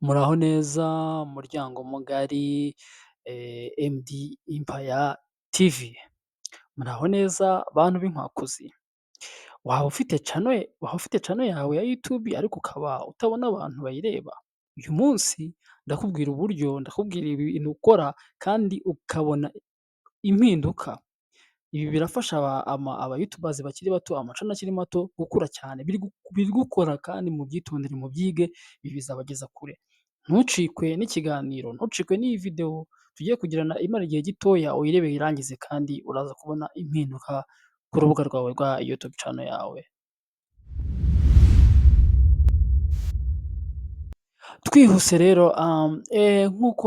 Muraho neza muryango mugari MD Empire TV, muraho neza bantu b'inkwakuzi, waba ufite channel yawe ya YouTube ariko ukaba utabona abantu bayireba? Uyu munsi ndakubwira uburyo, ndakubwira ibintu ukora kandi ukabona impinduka. Ibi birafasha aba YouTubers bakiri bato, ama channel akiri mato gukura cyane, biri gukora kandi mubyitondere mubyige, ibi bizabageza kure. Ntucikwe n'ikiganiro, ntucikwe n'iyi video tugiye kugirana imara igihe gitoya, uyirebe uyirangize kandi uraza kubona impinduka ku rubuga rwawe rwa YouTube channel yawe. Twihuse rero, nk'uko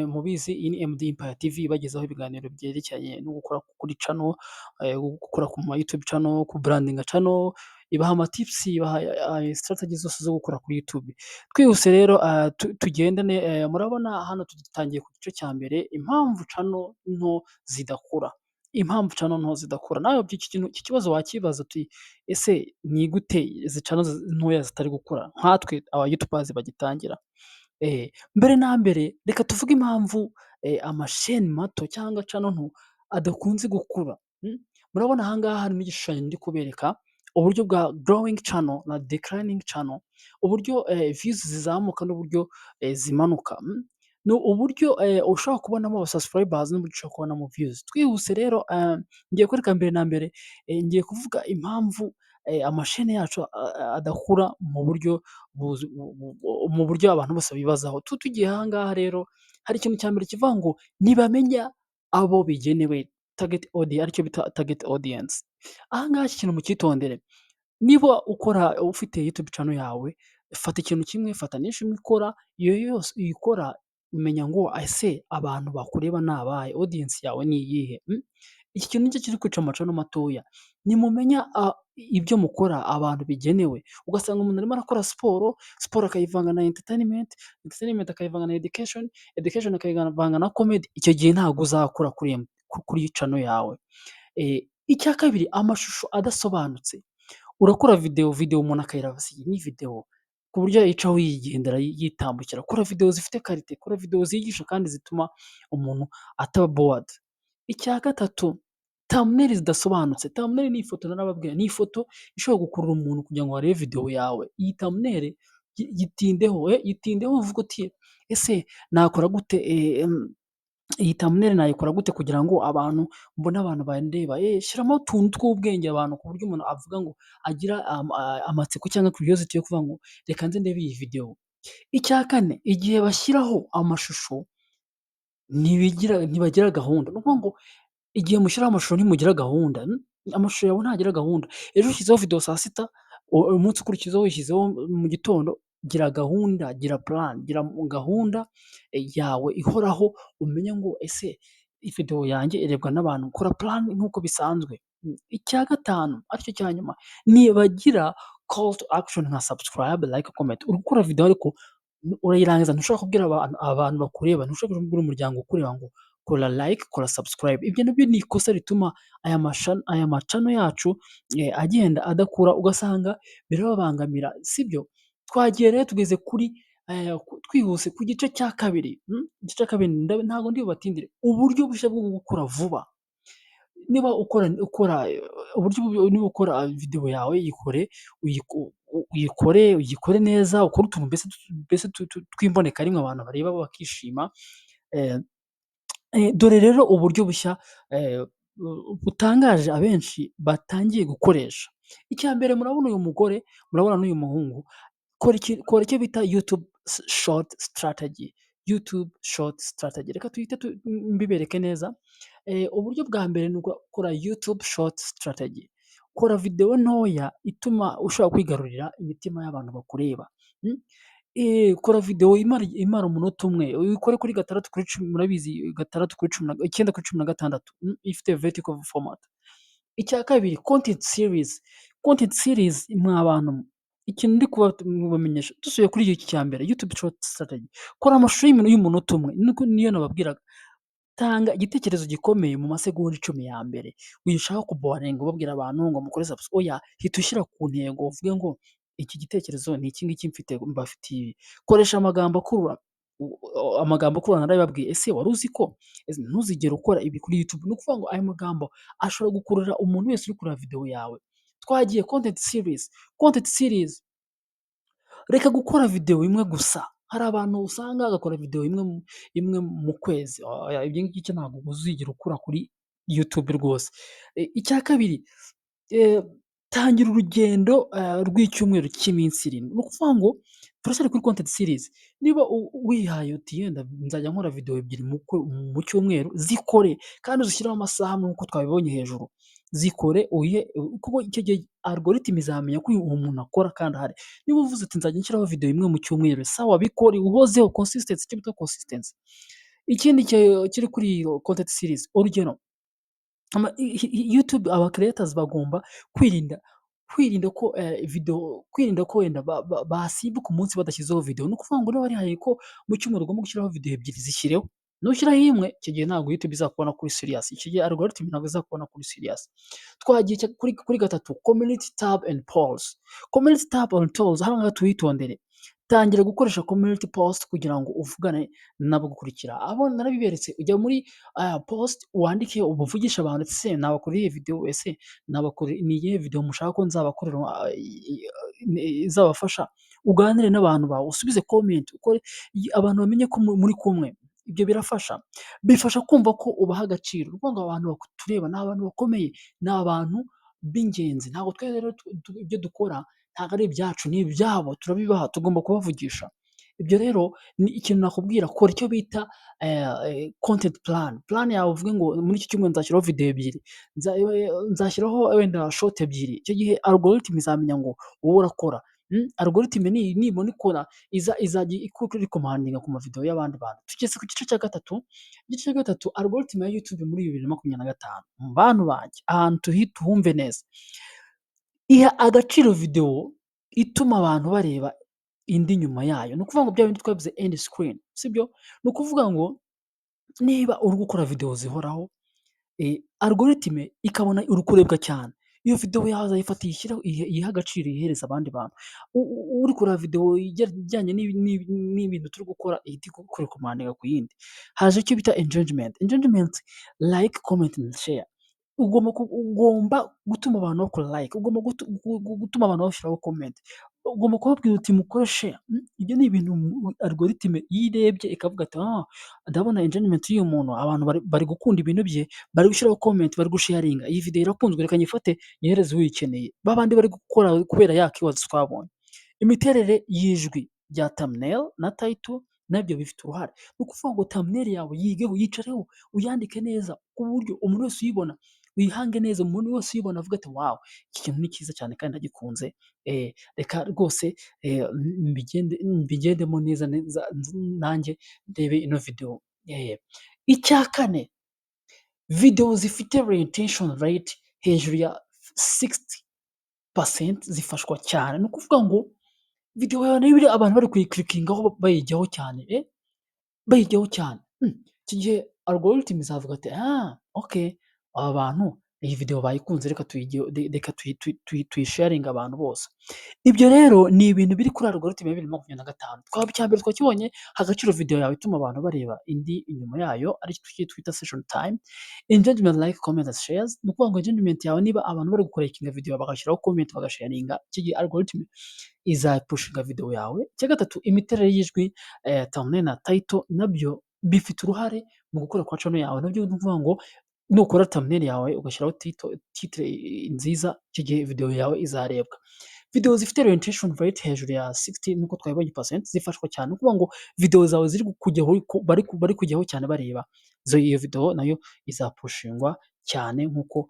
mubizi, iyi ni MD Empire TV ibagezaho ibiganiro byerekeranye no gukora kuri channel, gukora ku ma YouTube channel, kubrandinga channel, ibaha ama tips, ibaha strategy zose zo gukora kuri YouTube. Twihuse rero tugendane, murabona hano dutangiye ku gice cya mbere, impamvu channel nto zidakura. Impamvu channel nto zidakura. Nawe iki kibazo wakibaza uti: "Ese ni gute izi channel ntoya zitari gukura nkatwe aba YouTubers bagitangira?" Mbere na mbere reka tuvuge impamvu amasheni mato cyangwa channel nto adakunze gukura. Murabona aha ngaha harimo igishushanyo ndi kubereka, uburyo bwa growing channel na declining channel, uburyo views zizamuka n'uburyo zimanuka. Ni uburyo ushobora kubonamo aba subscribers n'uburyo ushobora kubonamo views. Twihuse rero, ngiye kwereka mbere na mbere, ngiye kuvuga impamvu amasheni yacu adakura mu buryo abantu bose bibazaho. Tugiye aha ngaha rero, hari ikintu cya mbere kivuga ngo ntibamenya abo bigenewe, target audience, aricyo bita target audience. Aha ngaha iki kintu mucyitondere. Niba ukora, ufite YouTube channel yawe, fata ikintu kimwe, fata niche imwe ukora, iyo yose uyikora, menya ngo: ese abantu bakureba ni abahe? Audience yawe ni iyihe? Iki kintu nicyo kiri kwica ama channel matoya. Nimumenya ibyo mukora, abantu bigenewe, ugasanga umuntu arimo arakora siporo, siporo akayivanga na entertainment, entertainment akayivanga na education, education akayivanga na comedy, icyo gihe ntabwo uzakura kuri channel yawe. Icya kabiri, amashusho adasobanutse. Urakora videwo, videwo umuntu akayireba, iyi ni videwo ku buryo yayicaho yigendera, yitambukira. Kora videwo zifite qualité, kora videwo zigisha kandi zituma umuntu ataba bored. Icya gatatu, thumbnail zidasobanutse. Thumbnail ni ifoto, narababwiye, ni ifoto ishobora gukurura umuntu kugira ngo arebe videwo yawe. Iyi thumbnail yitindeho, yitindeho uvuge uti: "Ese nakora gute? Iyi thumbnail nayikora gute kugira ngo abantu mbone abantu bandeba?" Shyiramo utuntu tw'ubwenge abantu, ku buryo umuntu avuga ngo agira amatsiko cyangwa curiosity yo kuvuga ngo: "Reka nze ndebe iyi videwo." Icya kane, igihe bashyiraho amashusho ntibagira gahunda. Ni ukuvuga ngo igihe mushyiraho amashusho ntimugira gahunda, amashusho yawe ntagira gahunda. Ejo ushyizeho videwo saa sita, umunsi ukurikiyeho uyishyizeho mu gitondo. Gira gahunda, gira plan, gira gahunda yawe ihoraho, umenye ngo: ese videwo yanjye irebwa n'abantu? Kora plan nk'uko bisanzwe. Icya gatanu aricyo cya nyuma, ntibagira call to action nka subscribe, like, comment. Uri gukora videwo ariko urayirangiza, ntushobora kubwira abantu bakureba, ntushobora kubwira umuryango ukureba ngo: "Kora like, kora subscribe." Ibyo nabyo ni ikosa rituma aya ma channel yacu agenda adakura, ugasanga birababangamira, sibyo? Twagiye rero, tugeze kuri, twihuse, ku gice cya kabiri. Igice cya kabiri ntabwo ndi bubatindire. Uburyo bushya bwo gukora vuba. Niba ukora uburyo, niba ukora videwo yawe, yikore, uyikore, uyikore neza, ukore utuntu mbese tw'imbonekarimwe abantu bareba bakishima. Dore rero uburyo bushya butangaje abenshi batangiye gukoresha. Icya mbere, murabona uyu mugore, murabona n'uyu muhungu, kora icyo bita YouTube Short strategy. YouTube Short strategy, reka tuhite mbibereke neza. Uburyo bwa mbere ni ugukora YouTube Short strategy. Kora videwo ntoya ituma ushobora kwigarurira imitima y'abantu bakureba. Kora videwo imara umunota umwe, uyikore kuri 6:10, murabizi 6:10, 9:16, ifite vertical format. Icya kabiri, content series. Content series, mwa bantu, ikintu ndi kubamenyesha, dusubiye kuri iki cya mbere, YouTube Short strategy, kora amashusho y'umunota umwe, niyo nababwiraga. Tanga igitekerezo gikomeye mu masegonda 10 ya mbere. Wishaka kuboringa ubabwira abantu ngo mukore oya, hita ushyira ku ntego, uvuge ngo Iki gitekerezo ni iki ngiki mfite, mbafitiye ibi. Koresha amagambo akurura, amagambo akurura narabibabwiye. Ese wari uzi ko ntuzigere ukora ibi kuri YouTube? Ni ukuvuga ngo ayo magambo ashobora gukurura umuntu wese uri kureba videwo yawe. Twagiye content series. Content series, reka gukora videwo imwe gusa. Hari abantu usanga bagakora videwo imwe imwe mu kwezi. Ibyo ngibyo ntabwo uzigera ukura kuri YouTube rwose. Icya kabiri, tangira urugendo rw'icyumweru cy'iminsi 7. Ni ukuvuga ngo turacyari kuri content series. Niba wihaye uti yenda nzajya nkora videwo ebyiri mu cyumweru, zikore kandi uzishyireho amasaha nk'uko twabibonye hejuru. Zikore uyihe, kuko icyo gihe algorithm izamenya ko uwo muntu akora kandi ahari. Niba uvuze uti nzajya nshyiraho videwo imwe mu cyumweru, sawa, bikore uhozeho, consistency, icyo bita consistency. Ikindi kiri kuri content series, urugero YouTube, aba creators bagomba kwirinda ko videwo, kwirinda ko wenda basimbuka umunsi badashyizeho videwo. Ni ukuvuga ngo niba warihaye ko mu cyumweru ugomba gushyiraho videwo ebyiri, zishyireho. Nushyiraho imwe, icyo gihe ntabwo YouTube izakubona kuri serious, icyo gihe algorithm ntabwo izakubona kuri serious. Twagiye kuri gatatu, community tab and polls. Community tab and polls, hano ngaha tuhitondere. Tangira gukoresha community post kugira ngo uvugane n'abagukurikira. Abo narabiberetse, ujya muri post wandike, uvugishe abantu: ese nabakorera iyihe videwo? Ese ni iyihe videwo mushaka ko nzabakorera izabafasha? Uganire n'abantu bawe, usubize comment, abantu bamenye ko muri kumwe. Ibyo birafasha, bifasha kumva ko ubaha agaciro. Ni ukuvuga ngo abantu batureba ni abantu bakomeye, ni abantu b'ingenzi. Ntabwo twe rero ibyo dukora ntabwo ari ibyacu, ni ibyabo, turabibaha, tugomba kubavugisha. Ibyo rero ni ikintu nakubwira: kora icyo bita content plan. Plan yawe uvuge ngo muri iki cyumweru nzashyiraho videwo ebyiri, nzashyiraho wenda short ebyiri. Icyo gihe algorithm izamenya ngo wowe urakora. Algorithm nibona ikora, izajya ikurecommendinga ku mavidewo y'abandi bantu. Tugeze ku gice cya gatatu. Igice cya gatatu, algorithm ya YouTube muri 2025. Bantu banjye, ahantu tuhumve neza. Iha agaciro videwo ituma abantu bareba indi nyuma yayo. Ni ukuvuga ngo bya bindi twavuze, end screen, sibyo? Ni ukuvuga ngo niba uri gukora videwo zihoraho, algorithm ikabona uri kurebwa cyane, iyo videwo yawe izayifata iyishyireho, iyihe agaciro, iyihereze abandi bantu. Uri kureba videwo ijyanye n'ibintu turi gukora, ihite ikurecommendinga ku yindi. Haje icyo bita engagement. Engagement, like, comment and share. Ugomba gutuma abantu bakora like, ugomba gutuma abantu bashyiraho comment, ugomba kubabwira uti mukore share. Ibyo ni ibintu algorithm iyo irebye ikavuga ati: "Ndabona engagement y'uyu muntu, abantu bari gukunda ibintu bye, bari gushyiraho comment, bari gusharinga, iyi videwo irakunzwe, reka nyifate nyihereze uyikeneye." Ba bandi bari gukora kubera ya keywords twabonye. Imiterere y'ijwi rya thumbnail na title nabyo bifite uruhare. Ni ukuvuga ngo thumbnail yawe yigeho, yicareho, uyandike neza ku buryo umuntu wese uyibona, uyihange neza, umuntu wese uyibona avuga ati: "Wow, iki kintu ni cyiza cyane kandi ndagikunze, reka rwose mbigendemo neza nanjye ndebe ino videwo." Icya kane, videwo zifite retention rate hejuru ya 60% zifashwa cyane. Ni ukuvuga ngo videwo yawe niba abantu bari kuyiclickingaho, bayijyaho cyane, bayijyaho cyane, icyo gihe algorithm izavuga ati: "Okay, aba bantu iyi videwo bayikunze, reka tuyisharinge abantu bose." Ibyo rero ni ibintu biri kuri algorithm ya 2025. Icya mbere twakibonye, ha agaciro videwo yawe ituma abantu bareba indi inyuma yayo, aricyo twita session time. Engagement, like, comment and shares, ni ukuvuga ngo engagement yawe, niba abantu bari guclickinga videwo bagashyiraho comment, bagasharinga, icyo gihe algorithm izapushinga videwo yawe. Icya gatatu, imiterere y'ijwi, thumbnail na title nabyo bifite uruhare mu gukura kwa channel yawe. Nabyo ni ukuvuga ngo nukora thumbnail yawe, ugashyiraho title nziza, icyo gihe videwo yawe izarebwa. Videwo zifite retention rate hejuru ya 60, nk'uko twabibonye, percent, zifashwa cyane. Ni ukuvuga ngo videwo zawe ziri kujyaho, bari kujyaho cyane bareba, iyo videwo nayo izapushingwa cyane nk'uko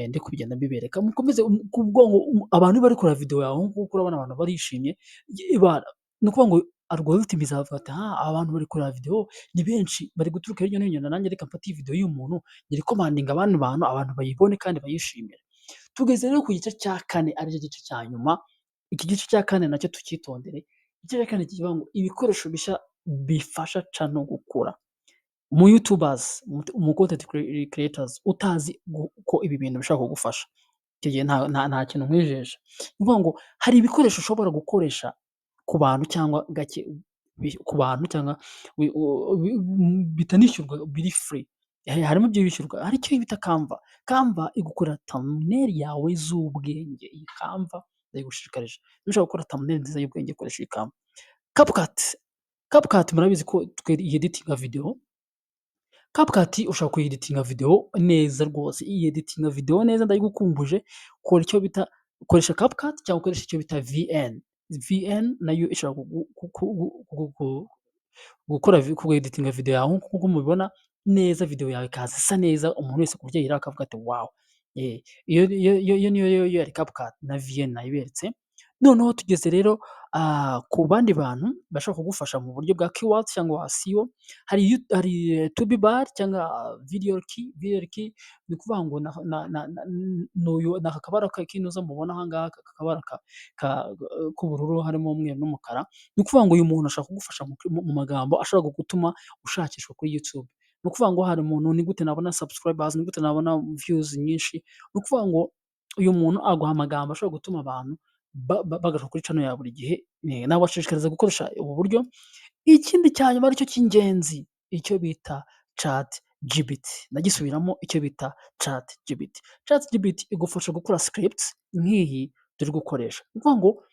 ndi kugenda mbibereka. Mukomeze kuvuga ngo abantu bari kureba videwo yawe, nk'uko urabona abantu barishimye, ni ukuvuga ngo algorithm izavuga ati: "Aba bantu bari kureba videwo ni benshi, bari guturuka hirya no hino, nanjye reka mfate iyi videwo y'uyu muntu nyirecommendinge abandi bantu, abantu bayibone kandi bayishimire." Tugeze rero ku gice cya kane, aricyo gice cya nyuma. Iki gice cya kane nacyo tucyitondere. Igice cya kane kivuga ngo ibikoresho bishya bifasha channel gukura. Mu YouTubers, mu content creators utazi ko ibi bintu bishobora kugufasha. Icyo gihe nta kintu nkwijeje. Ni ukuvuga ngo hari ibikoresho ushobora gukoresha ku bantu cyangwa gake, ku bantu cyangwa bitanishyurwa, biri free. Harimo ibyo bishyurwa. Hari icyo bita Canva. Canva igukorera thumbnail yawe z'ubwenge. Iyi Canva ndayigushishikarije. Niba ushaka gukora thumbnail nziza y'ubwenge, koresha iyi Canva. CapCut. CapCut murabizi ko yeditinga video. CapCut ushobora kuyeditinga video neza rwose. Yeditinga video neza, ndayigukumbuje. Kora icyo bita, koresha CapCut cyangwa ukoresha icyo bita VN. VN nayo ishobora gukora, kweditinga video yawe nk'uko mubibona neza, video yawe ikaza isa neza, umuntu wese ku buryo ayireba akavuga ati: "Wow!" Iyo niyo yari CapCut na VN nayiberetse. Noneho tugeze rero ku bandi bantu bashobora kugufasha mu buryo bwa keywords cyangwa SEO. Hari TubeBuddy cyangwa Videoleap. Videoleap ni ukuvuga ngo ni aka kabara k'inuza mubona aha ngaha, aka kabara k'ubururu harimo umweru n'umukara. Ni ukuvuga ngo uyu muntu ashobora kugufasha mu magambo ashobora gutuma ushakishwa kuri YouTube. Ni ukuvuga ngo hari umuntu: "Ni gute nabona subscribers? Ni gute nabona views nyinshi?" Ni ukuvuga ngo uyu muntu aguha amagambo ashobora gutuma abantu bagaruka kuri channel yawe buri gihe. Nabashishikariza gukoresha ubu buryo. Ikindi cya nyuma aricyo cy'ingenzi, icyo bita ChatGPT. Ndagisubiramo, icyo bita ChatGPT. ChatGPT igufasha gukora script nk'iyi turi gukoresha. Ni ukuvuga ngo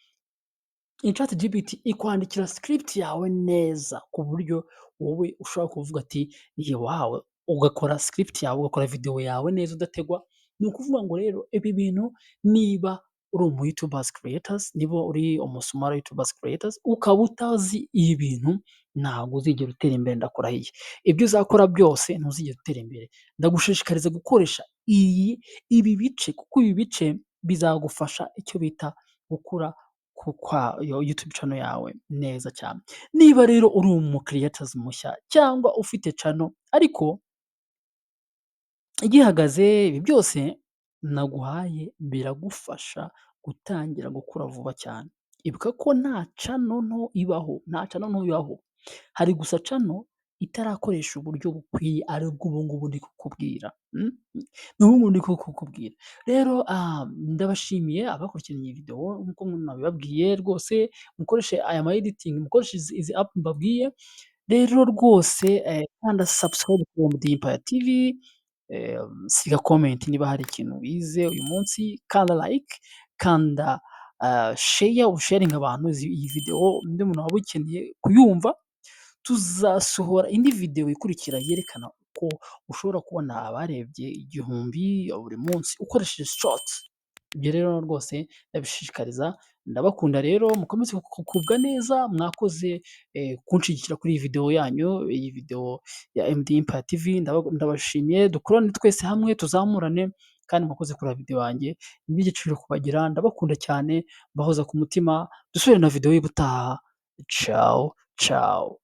iyi ChatGPT ikwandikira script yawe neza ku buryo wowe ushobora kuvuga ati: "Iyi wow!" Ugakora script yawe, ugakora video yawe neza udategwa. Ni ukuvuga ngo rero ibi bintu, niba uri umu YouTubers creators, niba uri umu small YouTubers creators, ukaba utazi ibi bintu, ntabwo uzigera utera imbere, ndakurahiye. Ibyo uzakora byose ntuzigera utera imbere. Ndagushishikariza gukoresha ibi bice, kuko ibi bice bizagufasha icyo bita gukura kwa YouTube channel yawe neza cyane. Niba rero uri umu creators mushya cyangwa ufite channel ariko igihagaze, ibi byose naguhaye biragufasha gutangira gukura vuba cyane. Ibuka ko nta channel nto ibaho, nta channel nto ibaho. Hari gusa channel itarakoresha uburyo bukwiye, aribwo ubu ngubu ndi kukubwira. Ni ubu ngubu ndi kukubwira. Rero ndabashimiye abakurikiranye iyi video nk'uko nabibabwiye rwose, mukoreshe aya ma editing, mukoreshe izi app mbabwiye. Rero rwose kanda subscribe kuri MD Empire TV, siga comment niba hari ikintu wize uyu munsi, kanda like, kanda share, usharinge abantu iyi video, undi muntu waba ukeneye kuyumva. Tuzasohora indi video ikurikira yerekana uko ushobora kubona abarebye 1000 buri munsi ukoresheje shorts. Ibyo rero rwose ndabishishikariza, ndabakunda rero, mukomeze kugubwa neza. Mwakoze kunshyigikira kuri iyi video yanyu, iyi video ya MD Empire TV, ndabashimiye. Dukorane twese hamwe, tuzamurane, kandi mwakoze kureba video yanjye, ni iby'igiciro kubagira. Ndabakunda cyane, mbahoza ku mutima, dusubire na video y'ubutaha. Ciao ciao.